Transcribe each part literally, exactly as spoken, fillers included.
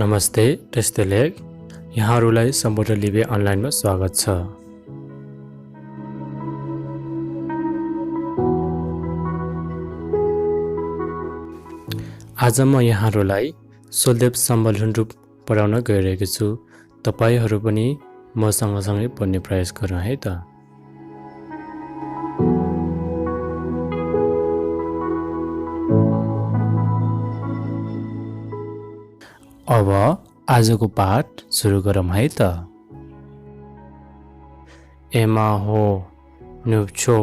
नमस्ते, བཀྲ་ཤིས་བདེ་ལེགས། यहाँहरूलाई सम्पूर्ण लिपि अनलाइनमा स्वागत छ। आज म यहाँहरूलाई सोलदेव सम्बल ह्लुनड्रुप पढाउन गइरहेको छु। तपाईंहरू पनि मसँग सँगै पढ्ने प्रयास गरौँ है त। अब आजको पाठ सुरु गरौँ है त। एमाहो, नुप्छो,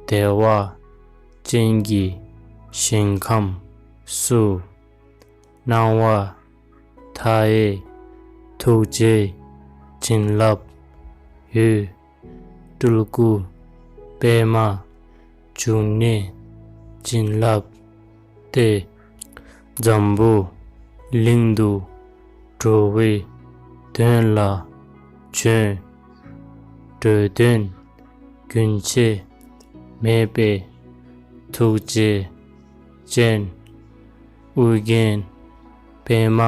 देवा, चेंगी, शिंखम, सु, नावा, थाए, थुक्जे, चिनलप, यु, ཀྲུལ་སྐུ། པདྨ། འབྱུང་གནས། བྱིན་རླབས། ཏེ། འཛམ་བུ་གླིང་དུ་འགྲོ་བའི་དོན་ལ་བྱོན། འགྲོ་དོན་རྒྱུན་ཆད་མེད་པའི་ཐུགས་རྗེ་ཅན། ཨོ་རྒྱན་པདྨ་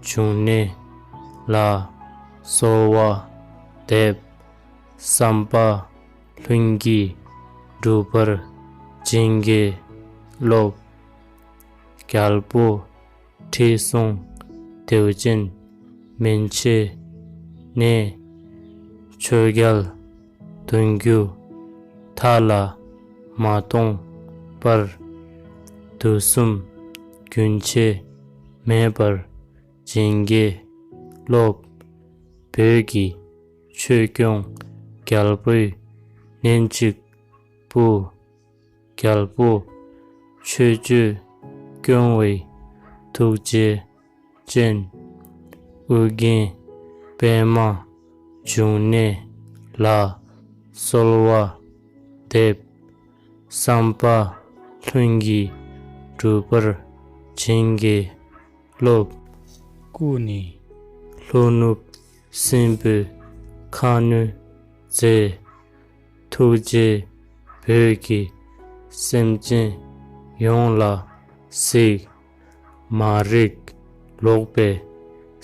འབྱུང་གནས་ལ་གསོལ་བ་འདེབས། བསམ་པ་ལྷུན་གྱིས་འགྲུབ་པར་བྱིན་གྱིས་རློབས། རྒྱལ་པོ་ཁྲི་སྲོང་ལྡེའུ་བཙན་མན་ཆད་ནས་ཆོས་རྒྱལ་གདུང་བརྒྱུད་མཐའ་ལ་མ་སྟོངས་པར་དུས་གསུམ་རྒྱུན་ཆད་མེད་པར་བྱིན་གྱིས་རློབས། བོད་ཀྱི་ཆོས་སྐྱོང་རྒྱལ་པོའི་གཉེན་གཅིག་པུ། རྒྱལ་པོ་ཆོས་སྤྱོད་སྐྱོང་བའི་ཐུགས་རྗེ་ཅན། ཨོ་རྒྱན་པདྨ་འབྱུང་གནས་ལ་གསོལ་བ་འདེབས། བསམ་པ་ལྷུན་གྱིས་འགྲུབ་པར་བྱིན་གྱིས་རློབས། སྐུ་ནི་ལྷོ་ནུབ་སྲིན་པོའི་ཁ་གནོན་མཛད། ཐུགས་རྗེས་བོད་ཀྱི་སེམས་ཅན་ཡོངས་ལ་གཟིགས། མ་རིག་ལོག་པའི་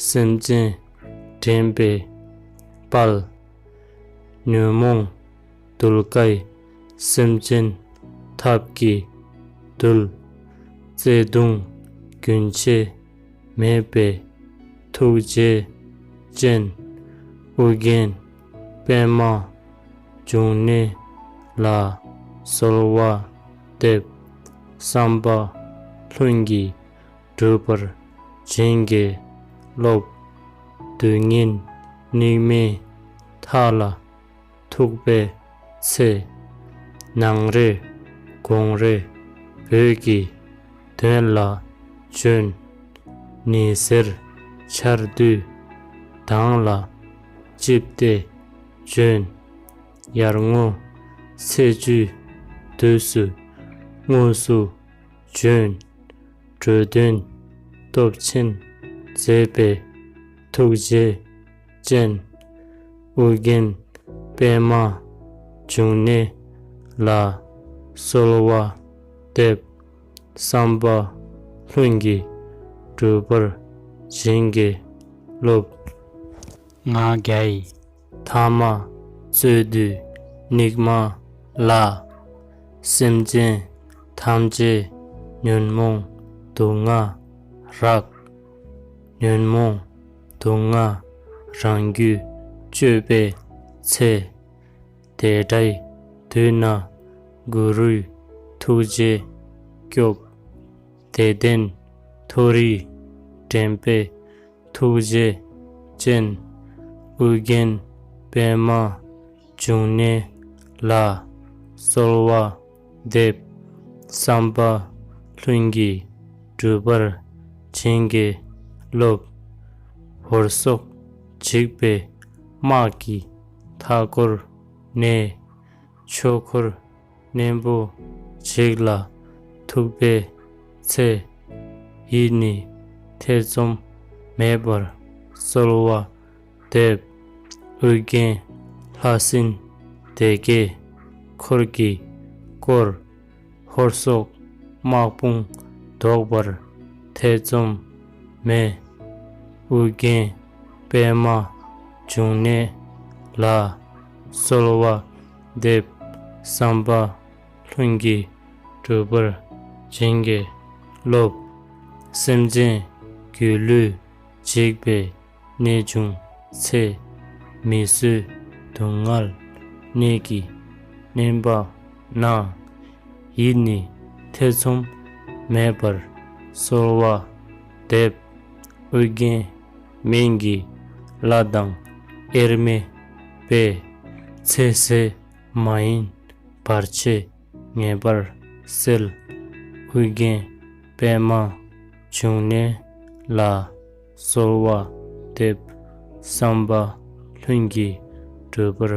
སེམས་ཅན་འདྲེན་པའི་དཔལ། ཉོན་མོངས་གདུལ་དཀའི་སེམས་ཅན་ཐབས་ཀྱིས་འདུལ། བརྩེ་གདུང་རྒྱུན་ཆད་མེད་པའི་ཐུགས་རྗེ་ཅན། ཨོ་རྒྱན་པདྨ་འབྱུང་གནས་ལ་གསོལ་བ་འདེབས། བསམ་པ་ལྷུན་གྱིས་འགྲུབ་པར་བྱིན་གྱིས་རློབས། དུས་ངན་སྙིགས་མའི་མཐའ་ལ་ཐུག་པའི་ཚེ། ནངས་རེ་དགོང་རེ་བོད་ཀྱི་དོན་ལ་བྱོན། ཉི་ཟེར་འཆར་དུས་མདངས་ལ་བཅིབས་ཏེ་བྱོན། ཡར་ངོ་ཚེས་བཅུའི་དུས་སུ་དངོས་སུ་བྱོན། འགྲོ་དོན་སྟོབས་ཆེན་མཛད་པའི་ཐུགས་རྗེ་ཅན། ཨོ་རྒྱན་པདྨ་འབྱུང་གནས་ལ་གསོལ་བ་འདེབས། བསམ་པ་ལྷུན་གྱིས་འགྲུབ་པར་བྱིན་གྱིས་རློབས། ང་རྒྱལ་ཐ་མ་རྩོད་དུས་སྙིགས་མ་ལ། སེམས་ཅན་ཐམས་ཅད་ཉོན་མོངས་དུག་ལྔ་རགས། ཉོན་མོངས་དུག་ལྔ་རང་རྒྱུད་གཅོད་པའི་ཚེ། དེ་འདྲའི་དུས་ན་གུ་རུའི་ཐུགས་རྗེས་སྐྱོབས། དད་ལྡན་མཐོ་རིས་འདྲེན་པའི་ཐུགས་རྗེ་ཅན། ཨོ་རྒྱན་པདྨ་འབྱུང་གནས་ལ་གསོལ་བ་འདེབས། བསམ་པ་ལྷུན་གྱིས་འགྲུབ་པར་བྱིན་གྱིས་རློབས། ཧོར་སོག་འཇིགས་པའི་དམག་གི་མཐའ་བསྐོར་ནས། ཆོས་འཁོར་གཉན་པོ་འཇིག་ལ་ཐུག་པའི་ཚེ། ཡིད་ནི་ཐེ་ཚོམ་མེད་པར་གསོལ་བ་འདེབས། ཨོ་རྒྱན་ལྷ་སྲིན་སྡེ་བརྒྱད་འཁོར་གྱིས་བསྐོར། ཧོར་སོག་དམག་དཔུང་བཟློག་པར་ཐེ་ཚོམ་མེད། ཨུ་རྒྱན་པདྨ་འབྱུང་གནས་ལ་གསོལ་བ་འདེབས། བསམ་པ་ལྷུན་གྱིས་འགྲུབ་པར་བྱིན་གྱིས་རློབས། སེམས་ཅན་སྒྱུ་ལུས་འཇིག་པའི་ནད་བྱུང་ཚེ། མི་བཟོད་སྡུག་བསྔལ་ནད་ཀྱིས་མནན་པ་ན། ཡིད་ནི་ཐེ་ཚོམ་མེད་པར་གསོལ་བ་འདེབས། ཨོ་རྒྱན་སྨན་གྱི་བླ་དང་དབྱེར་མེད་པས། ཚེ་ཟད་མ་ཡིན་བར་ཆད་ངེས་པར་སེལ། ཨོ་རྒྱན་པདྨ་འབྱུང་གནས་ལ་གསོལ་བ་འདེབས། བསམ་པ་ལྷུན་གྱིས་འགྲུབ་པར་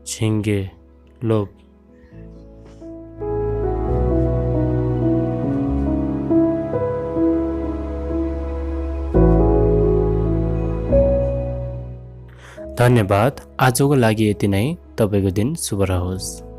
བྱིན་གྱིས་རློབས། धन्यवाद। आजको लागि यति नै। तपाईँको दिन शुभ रहोस्।